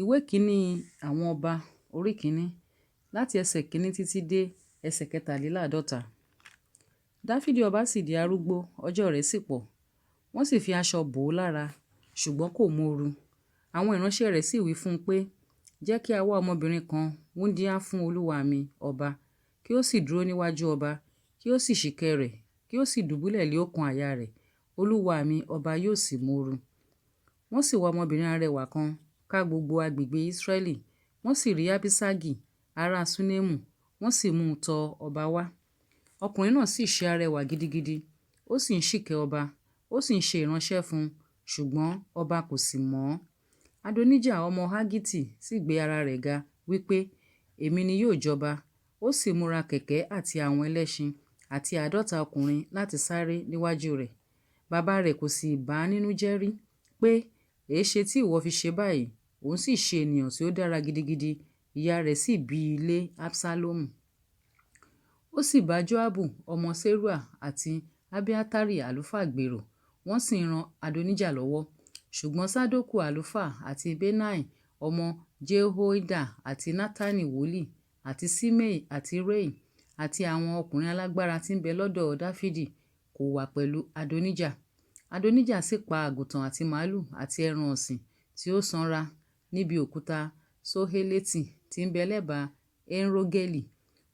Ìwé kìíní àwọn ọba orí kìíní láti ẹsẹ̀ kìíní títí dé ẹsẹ̀ kẹtàléláàádọ́ta. Dáfídì ọba sì di arúgbó, ọjọ́ rẹ̀ sì pọ̀. Wọ́n sì fi aṣọ bò ó lára, ṣùgbọ́n kò móoru. Àwọn ìránṣẹ́ rẹ̀ sì wí fún un pé, Jẹ́ kí a wá ọmọbìnrin kan wúńdíá fún olúwa mi ọba, kí ó sì dúró níwájú ọba, kí ó sì ṣìkẹ́ rẹ̀, kí ó sì dùbúlẹ̀ lé ọ̀kan àyà rẹ̀, olúwa mi ọba yóò sì móoru. Wọ́n sì wá ọmọbìnrin arẹwà kan ká gbogbo agbègbè Israẹli, wọ́n sì rí Abiṣagi ará Ṣunemu, wọ́n sì mú un tọ ọba wá. Ọkùnrin náà sì ṣe arẹwà gidigidi, ó sì ń ṣìkẹ́ ọba, ó sì ń ṣe ìránṣẹ́ fún un, ṣùgbọ́n ọba kò sì mọ̀ ọ́n. Adonijah ọmọ Haggiti sì gbé ara rẹ̀ ga, wí pé, Èmi ni yóò jọba. Ó sì múra kẹ̀kẹ́ àti àwọn ẹlẹ́ṣin àti àádọ́ta ọkùnrin láti sáré níwájú rẹ̀. Baba rẹ̀ kò sì bà á nínú jẹ́ rí, pé, Èéṣe tí ìwọ fi ṣe báyìí? Òun sì ṣe ènìyàn tí ó dára gidigidi, ìyá rẹ̀ sì bí i lé Absalomu. Ó sì bá Joabu ọmọ Seruiah àti Abiatari àlùfáà gbèrò, wọ́n sì ń ran Adonijah lọ́wọ́. Ṣùgbọ́n Sadoku àlùfáà àti Benaiah ọmọ Jehoiada àti Natani wòlíì àti Ṣimei àti Rei àti àwọn ọkùnrin alágbára tí ń bẹ lọ́dọ̀ Dafidi kò wà pẹ̀lú Adonijah. Adonijah sì pa àgùntàn àti màlúù àti ẹran ọ̀sìn tí ó sanra níbi òkúta Ṣoheleti tí ń bẹ lẹ́bàá En-rogeli.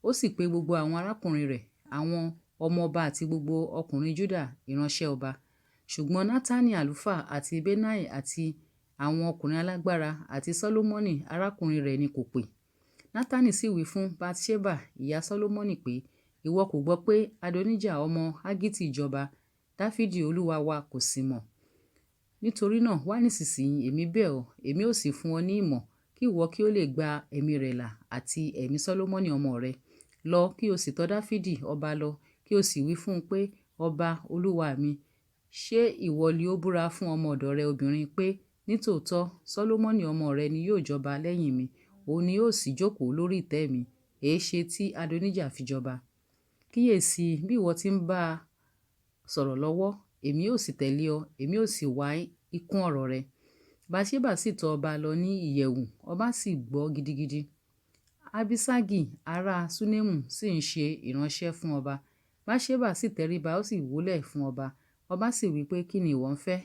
Ó sì pe gbogbo àwọn arákùnrin rẹ̀, àwọn ọmọ ọba àti gbogbo ọkùnrin Juda ìránṣẹ́ ọba. Ṣùgbọ́n Natani àlùfáà àti Benaiah àti àwọn ọkùnrin alágbára àti Solomoni arákùnrin rẹ̀ ni kò pè. Natani sì wí fún Batṣeba ìyá Solomoni pé, Ìwọ kò gbọ́ pé Adonijah ọmọ Haggiti jọba, Dafidi olúwa wa kò sì mọ̀. Nítorí náà wá nísinsìnyí, èmi bẹ̀ ọ́, èmi ó sì fún ọ ní ìmọ̀, kí ìwọ kí ó lè gba ẹ̀mí rẹ̀ là àti ẹ̀mí Solomoni ọmọ rẹ̀. Lọ, kí o sì tọ Dafidi ọba lọ, kí o sì wí fún un pé, Ọba, olúwa mi, ṣé ìwọ li ó búra fún ọmọ ọ̀dọ̀ rẹ obìnrin pé, Nítòótọ́ Solomoni ọmọ rẹ ni yóò jọba lẹ́yìn mi, òun ni yóò sì jókòó lórí ìtẹ́ mi, èéṣe tí Adonijah fi jọba? Kíyèsi i, bí ìwọ ti ń bá a sọ̀rọ̀ lọ́wọ́, èmi ó sì tẹ̀lé ọ, èmi ó sì wá ìkún ọ̀rọ̀ rẹ. Batṣeba sì tọ ọba lọ ní ìyẹ̀wù, ọba sì gbọ́ gidigidi. Abiṣagi ará Ṣunemu sì ń ṣe ìránṣẹ́ fún ọba. Batṣeba sì tẹríba, ó sì wólẹ̀ fún ọba. Ọba sì wí pé, Kí ni ìwọ ń fẹ́?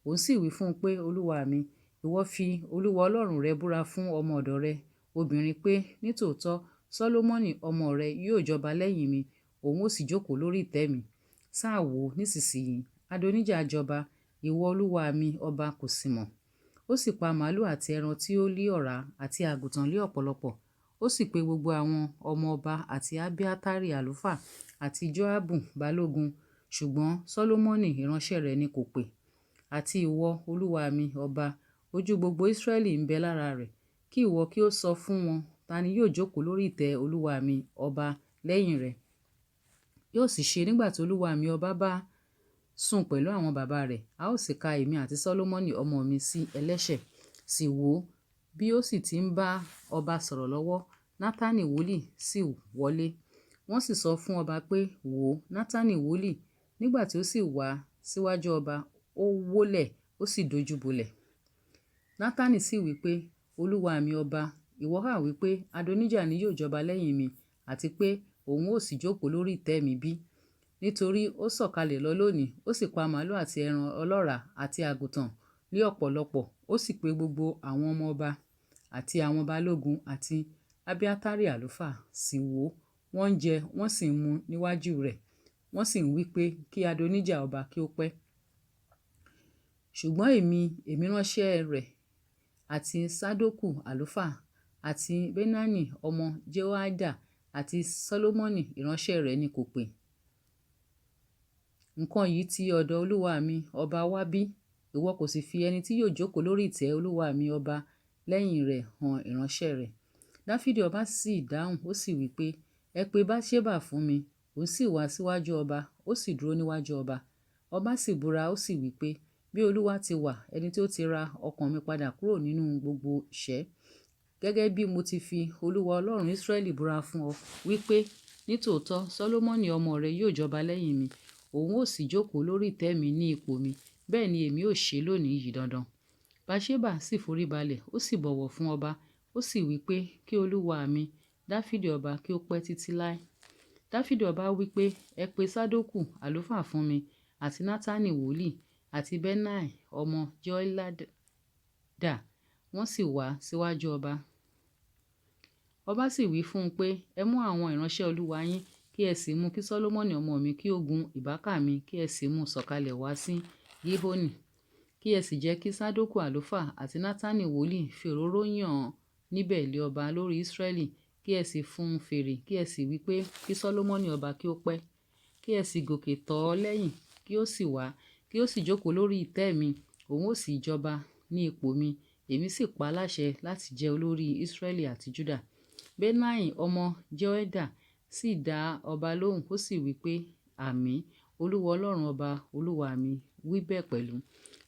Òun sì wí fún un pé, Olúwa mi, ìwọ fi Olúwa Ọlọ́run rẹ búra fún ọmọ ọ̀dọ̀ rẹ obìnrin pé, Nítòótọ́ Solomoni ọmọ rẹ yóò jọba lẹ́yìn mi, òun ó sì jókòó lórí ìtẹ́ mi. Sá wò ó nísinsìnyí, Adonijah jọba, ìwọ olúwa mi ọba kò sì mọ̀. Ó sì pa màlúù àti ẹran tí ó lé ọ̀rá àti àgùntàn lé ọ̀pọ̀lọpọ̀. Ó sì pe gbogbo àwọn ọmọ ọba àti Abiatari àlùfáà àti Joabu balógun, ṣùgbọ́n Solomoni ìránṣẹ́ rẹ̀ ni kò pè. Àti ìwọ, olúwa mi, ọba, ojú gbogbo Israẹli ń bẹ lára rẹ̀, kí ìwọ kí ó sọ fún wọn, ta ni yóò jókòó lórí ìtẹ́ olúwa mi ọba lẹ́yìn rẹ̀. Yóò sì ṣe nígbà tí olúwa mi ọba bá sùn pẹ̀lú àwọn baba rẹ̀, a ó sì ka èmi àti Solomoni ọmọ mi sí ẹlẹ́ṣẹ̀. Sì wò ó, bí ó sì ti ń bá ọba sọ̀rọ̀ lọ́wọ́, Natani wòlíì sì wọlé. Wọ́n sì sọ fún ọba pé, Wò ó, Natani wòlíì. Nígbà tí ó sì wá síwájú ọba, ó wólẹ̀, ó sì dojúbolẹ̀. Natani sì wí pé, Olúwa mi ọba, ìwọ ha wí pé, Adonijah ni yóò jọba lẹ́yìn mi, àti pé òun ó sì jókòó lórí ìtẹ́ mi bí? Nítorí ó sọ̀kalẹ̀ lọ lónìí, ó sì pa màlúù àti ẹran ọlọ́ràá àti àgùntàn lé ọ̀pọ̀lọpọ̀, ó sì pe gbogbo àwọn ọmọ ọba àti àwọn balógun àti Abiatari àlùfáà, sì wò ó, wọ́n ń jẹ, wọ́n sì ń mu níwájú rẹ̀, wọ́n sì ń wí pé, Kí Adonijah ọba kí ó pẹ́. Ṣùgbọ́n èmi, èmi ránṣẹ́ rẹ̀, àti Sadoku àlùfáà, àti Benaiah ọmọ Jehoiada, àti Solomoni ìránṣẹ́ rẹ̀ ni kò pè. Nǹkan yìí ti ọ̀dọ̀ olúwa mi ọba wá bí? Ìwọ kò sì fi ẹni tí yóò jókòó lórí ìtẹ́ olúwa mi ọba lẹ́yìn rẹ̀ hàn ìránṣẹ́ rẹ̀. Dafidi ọba sì dáhùn, ó sì wí pé, Ẹ pe Batṣeba fún mi. Òun sì wá síwájú ọba, ó sì dúró níwájú ọba. Ọba sì búra, ó sì wí pé, Bí Olúwa ti wà, ẹni tí ó ti ra ọkàn mi padà kúrò nínú gbogbo ìṣẹ́, gẹ́gẹ́ bí mo ti fi Olúwa Ọlọ́run Israẹli búra fún ọ, wí pé, Nítòótọ́ Solomoni ọmọ rẹ yóò jọba lẹ́yìn mi, òun ó sì jókòó lórí ìtẹ́ mi ní ipò mi, bẹ́ẹ̀ ni èmi ó ṣe lónìí yìí dandan. Batṣeba sì foríbalẹ̀, ó sì bọ̀wọ̀ fún ọba, ó sì wí pé, Kí olúwa mi, Dafidi ọba kí ó pẹ́ títí láé. Dafidi ọba wí pé, Ẹ pe Sadoku àlùfáà fún mi, àti Natani wòlíì, àti Benaiah ọmọ Jehoiada. Wọ́n sì wá síwájú ọba. Ọba sì wí fún un pé, Ẹ mú àwọn ìránṣẹ́ olúwa yín, kí ẹ sì mú kí Solomoni ọmọ mi kí ó gun ìbáka mi, kí ẹ sì mú sọ̀kalẹ̀ wá sí Gihoni. Kí ẹ sì jẹ́ kí Sadoku àlùfáà àti Natani wòlíì fi òróró yàn án níbẹ̀ lé ọba lórí Israẹli, kí ẹ sì fún fèrè, kí ẹ sì wí pé, Kí Solomoni ọba kí ó pẹ́. Kí ẹ sì gòkè tọ̀ ọ́ lẹ́yìn, kí ó sì wá, kí ó sì jókòó lórí ìtẹ́ mi, òun ó sì jọba ní ipò mi. Èmi sì pa á láṣẹ láti jẹ́ olórí Israẹli àti Juda. Benaiah ọmọ Jehoiada sì dá ọba lóhùn, ó sì wí pé, Àmín, Olúwa Ọlọ́run ọba olúwa mi wí bẹ́ẹ̀ pẹ̀lú.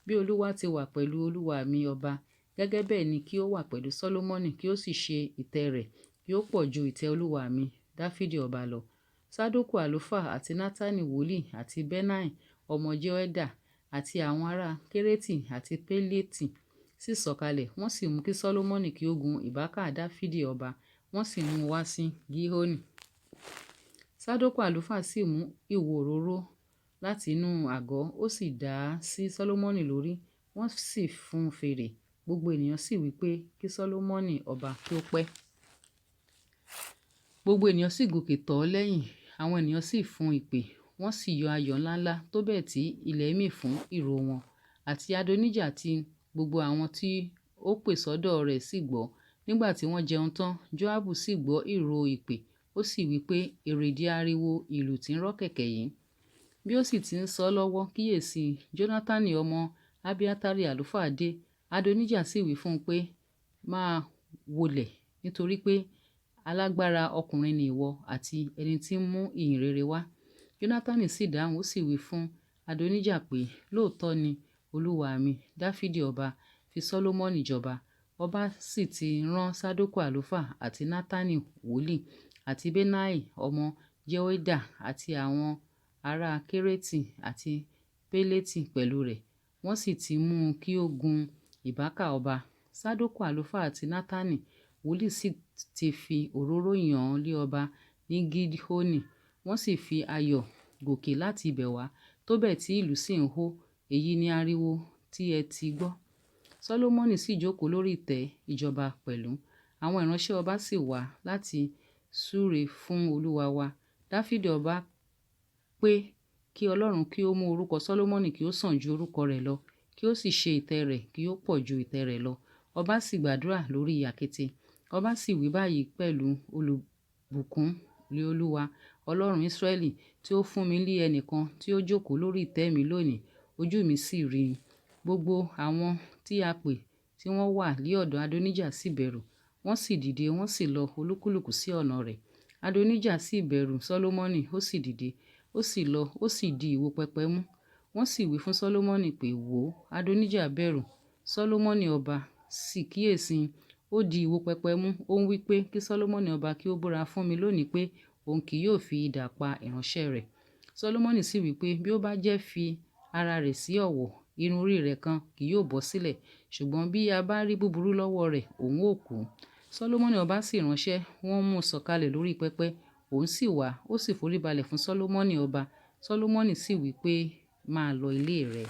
Bí Olúwa ti wà pẹ̀lú olúwa mi ọba, gẹ́gẹ́ bẹ́ẹ̀ ni kí ó wà pẹ̀lú Solomoni, kí ó sì ṣe ìtẹ́ rẹ̀ kí ó pọ̀ ju ìtẹ́ olúwa mi Dafidi ọba lọ. Sadoku àlùfáà àti Natani wòlíì àti Benaiah ọmọ Jehoiada àti àwọn ará Kereti àti Peleti sì sọ̀kalẹ̀, wọ́n sì mú kí Solomoni kí ó gun ìbáka Dafidi ọba, wọ́n sì mú un wá sí Gihoni. Sadoku àlùfáà sì mú ìwo òróró láti inú àgọ́, ó sì dà á sí Solomoni lórí, wọ́n sì fún fèrè. Gbogbo ènìyàn sì wí pé, Kí Solomoni ọba kí ó pẹ́. Gbogbo ènìyàn sì gòkè tọ̀ ọ́ lẹ́yìn, àwọn ènìyàn sì fún ìpè, wọ́n sì yọ ayọ̀ ńlá ńlá tó bẹ́ẹ̀ tí ilẹ̀ mì fún ìró wọn. Àti Adonijah àti gbogbo àwọn tí ó pè sọ́dọ̀ rẹ̀ sì gbọ́. Nígbà tí wọ́n jẹun tán, Joabu sì gbọ́ ìró ìpè, ó sì wí pé, Èrèdí ariwo ìlù tí ń rọ́ kẹ̀kẹ́ yìí. Bí ó sì ti ń sọ lọ́wọ́, kíyèsi, Jonatani ọmọ Abiatari àlùfáà dé. Adonijah sì wí fún un pé, Máa wọlẹ̀, nítorí pé alágbára ọkùnrin ni ìwọ àti ẹni tí ń mú ìyìn rere wá. Jonatani sì dáhùn, ó sì wí fún Adonijah pé, Lóòótọ́ ni olúwa mi, Dafidi ọba, fi Solomoni jọba. Ọba sì ti rán Sadoku àlùfáà àti Natani wòlíì àti Benaiah ọmọ Jehoiada àti àwọn ará Kereti àti Peleti pẹ̀lú rẹ̀. Wọ́n sì ti mú kí ó gun ìbáka ọba. Sadoku àlùfáà àti Natani wòlíì sì ti fi òróró yàn án lé ọba ní Gihoni. Wọ́n sì fi ayọ̀ gòkè láti ibẹ̀ wá, tó bẹ́ẹ̀ tí ìlú sì ń hó. Èyí ni ariwo tí ẹ ti gbọ́. Solomoni sì jókòó lórí ìtẹ́ ìjọba pẹ̀lú. Àwọn ìránṣẹ́ ọba sì wá láti súre fún olúwa wa. Dafidi ọba pé kí Ọlọ́run kí ó mú orúkọ Solomoni kí ó sàn ju orúkọ rẹ̀ lọ, kí ó sì ṣe ìtẹ́ rẹ̀ kí ó pọ̀ ju ìtẹ́ rẹ̀ lọ. Ọba sì gbàdúrà lórí àkéte. Ọba sì wí báyìí pẹ̀lú, olùbùkún lé Olúwa, Ọlọ́run Israẹli, tí ó fún mi lé ẹnìkan tí ó jókòó lórí ìtẹ́ mi lónìí, ojú mi sì rí i. Gbogbo àwọn tí a pè tí wọ́n wà lé ọ̀dọ̀ Adonijah sì bẹ̀rù. Wọ́n sì dìde, wọ́n sì lọ olúkúlùkù sí ọ̀nà rẹ̀. Adonijah sì bẹ̀rù Solomoni, ó sì dìde, ó sì lọ, ó sì di ìwo pẹpẹ mú. Wọ́n sì wí fún Solomoni pé, Wò ó, Adonijah bẹ̀rù. Solomoni ọba sì kíyèsi, ó di ìwo pẹpẹ mú, ó ń wí pé, Kí Solomoni ọba kí ó búra fún mi lónìí pé òun kì yóò fi idà pa ìránṣẹ́ rẹ̀. Solomoni sì wí pé, bí ó bá jẹ́ fi ara rẹ̀ sí ọ̀wọ̀, irun orí rẹ̀ kan kì yóò bọ́ sílẹ̀, ṣùgbọ́n bí a bá rí búburú lọ́wọ́ rẹ̀, òun ó kú. Solomoni ọba sì ránṣẹ́, wọ́n mú sọ̀kalẹ̀ lórí pẹpẹ, òun sì wá, ó sì foríbalẹ̀ fún Solomoni ọba. Solomoni sì wí pé, Máa lọ ilé rẹ.